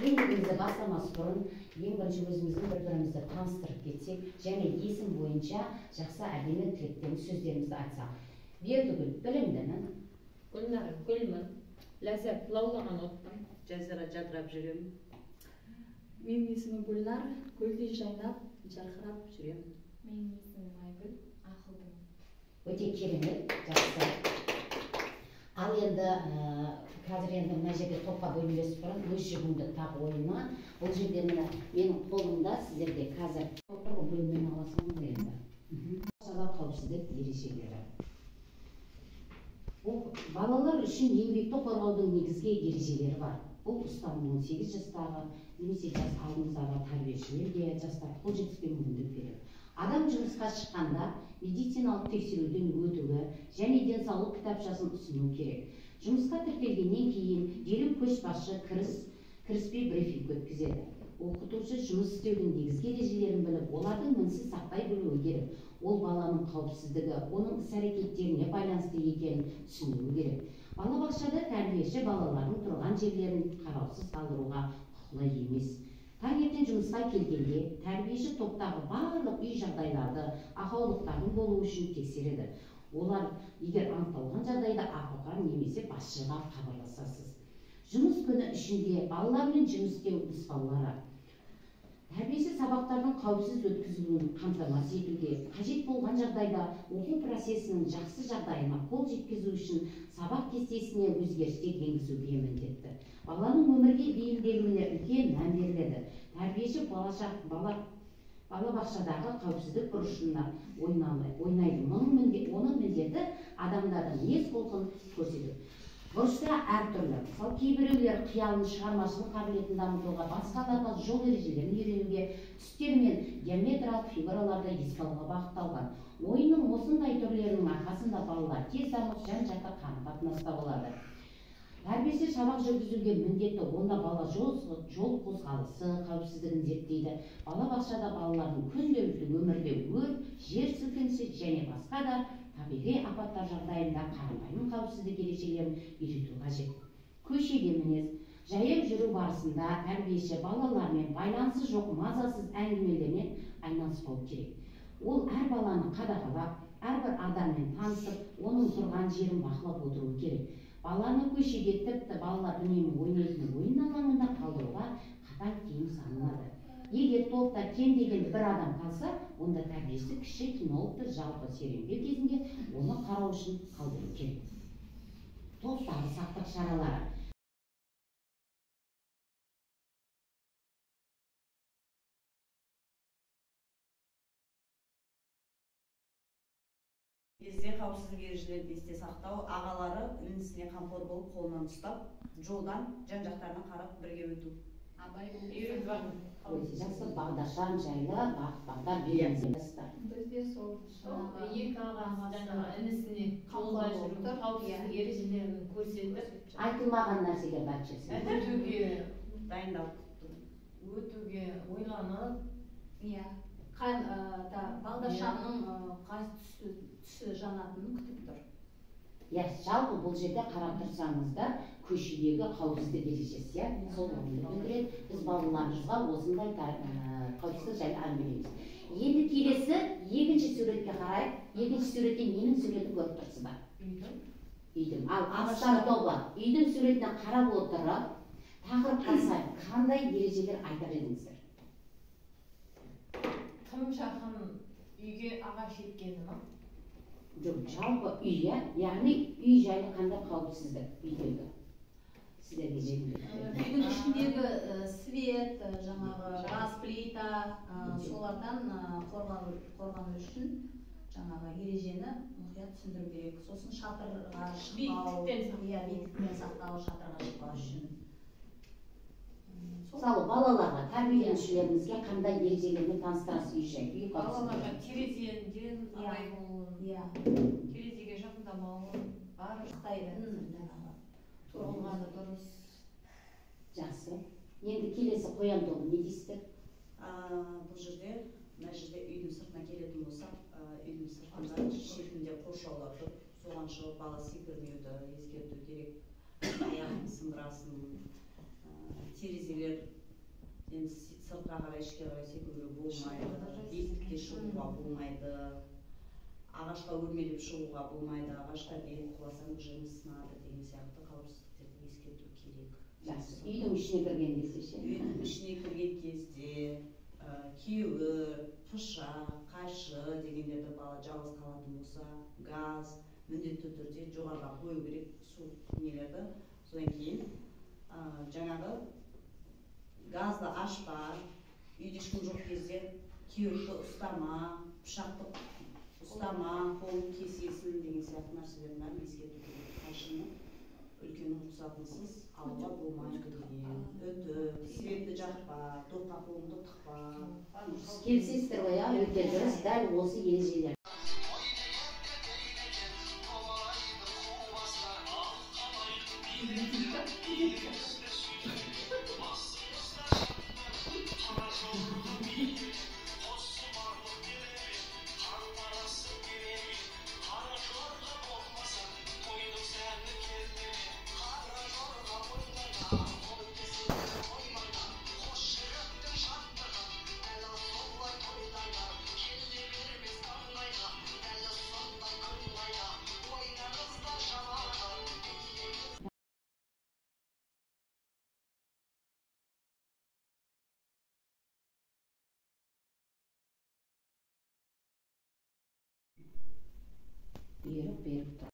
Ендігімізді бастамас бұрын ең бірінші өзіміздің бір-бірімізді таныстырып кетсек және есім бойынша жақсы әдемі тілектеріміз, сөздерімізді айтсақ. Бердігүл білімдімін. Гүлнара гүлмін. Ләззат лаулаған отпын. Жазира жадырап жүремін. Менің есімім Гүлнар, гүлдей жайнап, жарқырап жүремін. Менің есімім Айгүл, ақылдымын. Өте керемет, жақсы. Ал енді қазір енді мына жерде топқа бөлінбес бұрын өз жүгіңді тап ойыны. Бұл жерде міне менің қолымда сіздерге қазір бөлмені аласың ғой енді. Қауіпсіздік ережелері. Бұл балалар үшін еңбекті қорғаудың негізгі ережелері бар. Бұл ұстаным 18 жастағы немесе жас алдыңыздағы тәрбиешілерге жастар қол жеткізуге мүмкіндік береді. Адам жұмысқа шыққанда медициналық тексеруден өтуі және денсаулық кітапшасын ұсыну керек. Жұмысқа тіркелгеннен кейін дереу көшбасшы кіріспе брифинг өткізеді. Оқытушы жұмыс істеудің негізгі ережелерін біліп, олардың мінсіз сақтай білуі керек. Ол баланың қауіпсіздігі, оның іс-әрекеттеріне байланысты екенін түсінуі керек. Балабақшада тәрбиеші балалардың тұрған жерлерін қараусыз қалдыруға құқылы емес. Таңертең жұмысқа келгенде тәрбиеші топтағы барлық үй жағдайларды, ақаулықтардың болуы үшін тексереді. Олар егер анықталған жағдайда АПҚ немесе басшыға хабарласасыз. Жұмыс күні ішінде балалармен жұмыс істеу нұсқаулары. Тәрбиеші сабақтардың қауіпсіз өткізілуін қамтамасыз етуге, қажет болған жағдайда оқу процесінің жақсы жағдайына қол жеткізу үшін сабақ кестесіне өзгерістер енгізуге міндетті. Баланың өмірге бейімделуіне үлкен мән беріледі. Тәрбиеші балабақшадағы қауіпсіздік бұрышында ойнайды. Оның міндеті адамдардың мінез-құлқын көрсету. Бұрышта әртүрлі. Мысалы, кейбіреулер қиялын, шығармашылық қабілетін дамытуға, басқаларға жол ережелерін үйренуге, түстер мен геометриялық фигураларды еске алуға бағытталған. Ойынның осындай түрлерінің арқасында балалар тез дамып, жан-жақты қарым-қатынаста болады. Тәрбиеші сабақ жүргізуге міндетті, онда бала жол қозғалысы қауіпсіздігін зерттейді. Балабақшада балалардың күнделікті өмірде өрт, жер сілкінісі және басқа да табиғи апаттар жағдайында қарапайым қауіпсіздік ережелерін үйрету қажет. Көшеде мінез, жаяу жүру барысында тәрбиеші балалармен байланысы жоқ мазасыз әңгімелермен айналыспау керек. Ол әр баланы қадағалап, әрбір адаммен танысып, оның тұрған жерін бақылап отыруы керек. Баланы көшеде, тіпті балалар үнемі ойнайтын ойын алаңында қалдыруға қатаң тыйым салынады. Егер топта кем дегенде бір адам қалса, онда тәрбиеші кіші кинологты жалпы серуендеу кезінде оны қарау үшін қалдыру керек. Топтағы сақтық шаралары. Кезде қауіпсіздік ережелерін есте сақтау, ағалары інісіне қамқор болып қолынан ұстап, жолдан жан-жақтарына қарап бірге өту. Жақсы, бағдаршам жайлы бағыт-бағдар беріңіздер. Бізде сол екі ағасы жаңағы інісіне жолда жүру, қауіпсіздік ережелерін көрсетіп, айтылмаған нәрселерді айтып жіберсеңіз. Өтуге дайындалып, өтуге ойланып, иә, бағдаршамның қай түсі жанатынын күтіп тұр. Иә, жалпы бұл жерде қарап тұрсаңыздар, көшедегі қауіпсіздік ережесі, иә, сол орынды білдіреді. Біз балаларымызға осындай қауіпсіздік жайлы әңгімелейміз. Енді келесі екінші суретке қарайық. Екінші суретте ненің суретін көріп тұрсыздар? Үйдің. Ал ағаштар тобы үйдің суретіне қарап отырып, тақырыпқа сай қандай ережелер айтар едіңіздер? Тым жақын үйге ағаш жеткені ма? Жоқ, жалпы үй, иә, яғни үй жайлы қандай қауіпсіздік үйдегі? Сіздерге жеңілдік. Үйдің ішіндегі свет, жаңағы газ плита, солардан қорғану үшін жаңағы ережені мұқият түсіндіру керек. Сосын шатырға шықпау, иә, биіктікпен сақтау, шатырға шықпау үшін. Мысалы, балаларға, тәрбиеленушілерімізге қандай ережелермен таныстырасыз үй жай, үй қауіпсіздігі? Балаларға терезеден абай болуын, терезеге жақындамауын, барлық жаңағы болғаны дұрыс. Жақсы. Енді келесі қоян тобы не дейсіздер? Бұл жерде, мына жерде үйдің сыртына келетін болсақ, үйдің сыртында шетінде қоршаулар тұр. Соған шығып бала секірмеуді ескерту керек. Аяғын сындырасын. Терезелерден сыртқа қарай, ішке қарай секіруге болмайды, биіктікке шығуға болмайды, ағашқа өрмелеп шығуға болмайды, ағашқа беріп құласаң жырың сынады деген сияқты қауіпсіздіктерді ескерту керек. Жақсы. Үйдің ішіне кірген кезде ше? Үйдің ішіне кірген кезде кеуір, пышақ, қайшы дегендерді бала жалғыз қалатын болса, газ міндетті түрде жоғарыға қою керек су нелерді. Содан кейін жаңағы газды ашпа, үйде ешкім жоқ кезде кеуірді ұстама, пышақты ұстама, қолын кесесің деген сияқты нәрселердің бәрін ескерту керек. Қайшыны үлкеннің рұқсатынсыз алуға болмайды деген. Үтік, светті жақпа, тоққа қолыңды тықпа. Келісесіздер ғой, иә? Өте дұрыс, дәл осы ережелер. Бұйрық беріп тұр.